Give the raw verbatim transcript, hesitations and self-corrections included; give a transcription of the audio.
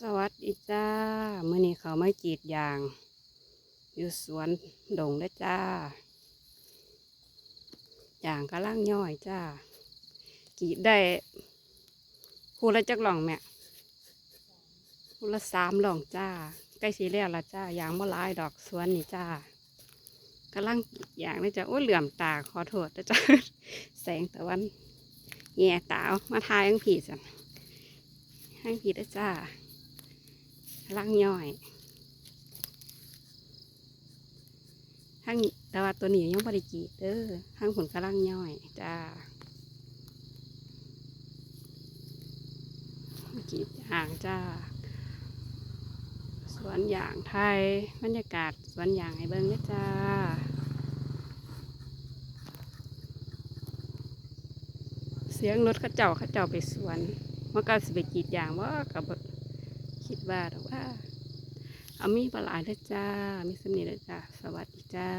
สวัสดีจ้า มื้อนี้เขามากรีดยาง อยู่สวนดงเด้อจ้า ยางกำลังย้อยจ้า กรีดได้ คู่ละจักหล่องแม่ คู่ละสามหล่องจ้า ใกล้สิแล้วละจ้า ยางบ่หลายดอกสวนนี่จ้า กำลังกรีดยางเลยจ้า โอ้ย เหลื่อมตา ขอโทษนะจ้า แสงตะวันแย่ตา เอามาถ่ายทั้งผีสัน ทั้งผีด้วยจ้า กำลังย้อย ทั้ง แต่ว่าตัวนี้ยังบ่ได้กรีดเด้อ ทั้งผลกำลังย้อยจ้า กรีดยางจ้า สวนยางไทย บรรยากาศสวนยางให้เบิ่งเด้อจ้า เสียงรถเขาเจ้า เขาเจ้าไปสวน มันก็สิไปกรีดยางบ่ ก็บ่คิดว่าดอกว่า เอามีบ่หลายเด้อจ้า มีส่ำนี้เด้อจ้า สวัสดีจ้า